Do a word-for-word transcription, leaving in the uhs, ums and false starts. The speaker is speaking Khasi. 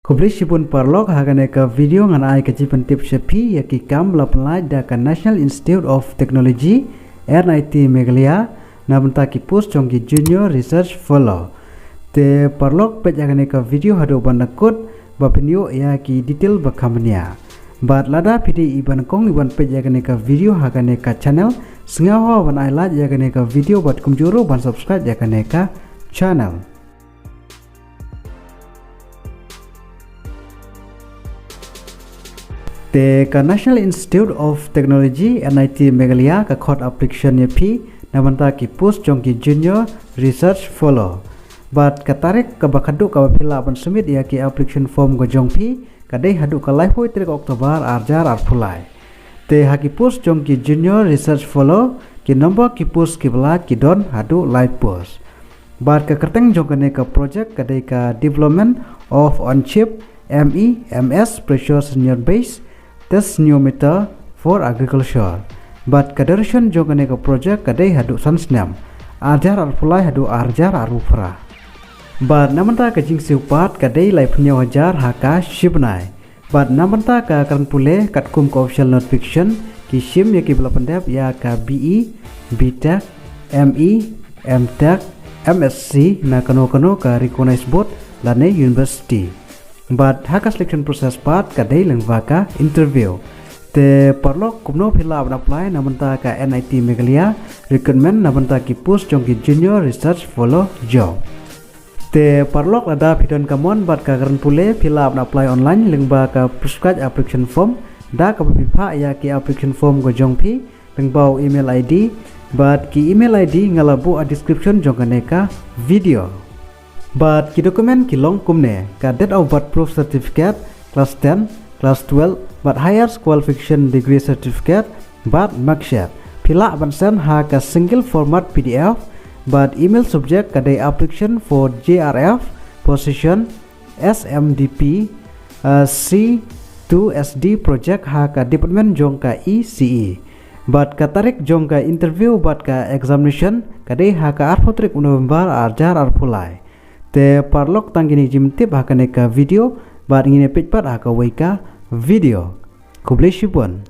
Khublei shibun paralok, ha kane ka video ngan ai ka jingpyntip sha phi ïa ki kam ba la pynlait da ka National Institute of Technology, N I T Meghalaya, na bynta ki post jong ki Junior Research Fellow. Te paralok, peit ïa kane ka video haduh ban da kut ba phin ïoh ïa ki detail ba kham bniah. Bad lada phi dei i ba nyngkong i ban peit ïa kane ka video ha kane ka channel, sngewbha ban ai like ïa kane ka video bad kumjuh ruh ban subscribe ïa kane ka channel. Te ka National Institute of Technology, N I T Meghalaya, ka khot application ïa phi na bynta ki post jong ki Junior Research Fellow. Bad ka tarik kaba khadduh kaba phi lah ban submit ïa ki application form ka jong phi ka dei haduh ka laiphew tarik October arhajar arphew lai. Te ha ki post jong ki Junior Research Fellow, ki nombor ki post kiba lait ki don haduh lai post. Bad ka kyrteng jong kane ka project ka dei ka Development of On-Chip M E M S Pressure Sensor Based Tensiometer for Agriculture. Bad ka duration jong kane ka project ka dei haduh san snem, arhajar arphew lai haduh arhajar arphew phra. Bad na bynta ka jingsiew pat ka dei laiphew hynñiew hajar ha ka shi bnai. Bad na bynta ka kren pule, katkum ka official notification, ki shim ïa kiba la pyndep ïa ka B E, B Tech, M E, M Tech, M Sc na kano kano ka recognized board lane university. Bad ha ka selection process pat ka dei lyngba ka interview. Te paralok, kumno phi lah ban apply na bynta ka N I T Meghalaya recruitment na bynta ki post jong ki Junior Research Fellow job. Te paralok, lada phi don ka mon bad ka kren pule, phi lah ban apply online lyngba ka prescribed application form da kaba phi phah ïa ki application form ka jong phi lyngba u email I D. Bad ki email I D nga la buh ha description jong kane ka video. Bad ki document ki long kumne: ka date of birth proof certificate, class ten, class twelve, bad highest qualification degree certificate, bad marksheet. Phi lah ban send ha ka single format P D F, bad email subject ka dei application for J R F position S M D P, uh, C two S D project ha ka department jong ka E C E. Bad ka tarik jong ka interview bad ka examination ka dei ha ka arphew tarik November arhajar arphew lai. Te paralok, tang kine ki jingtip ha kane ka video, bad ngin ïa peit pat ha kawei ka video. Khublei shibun.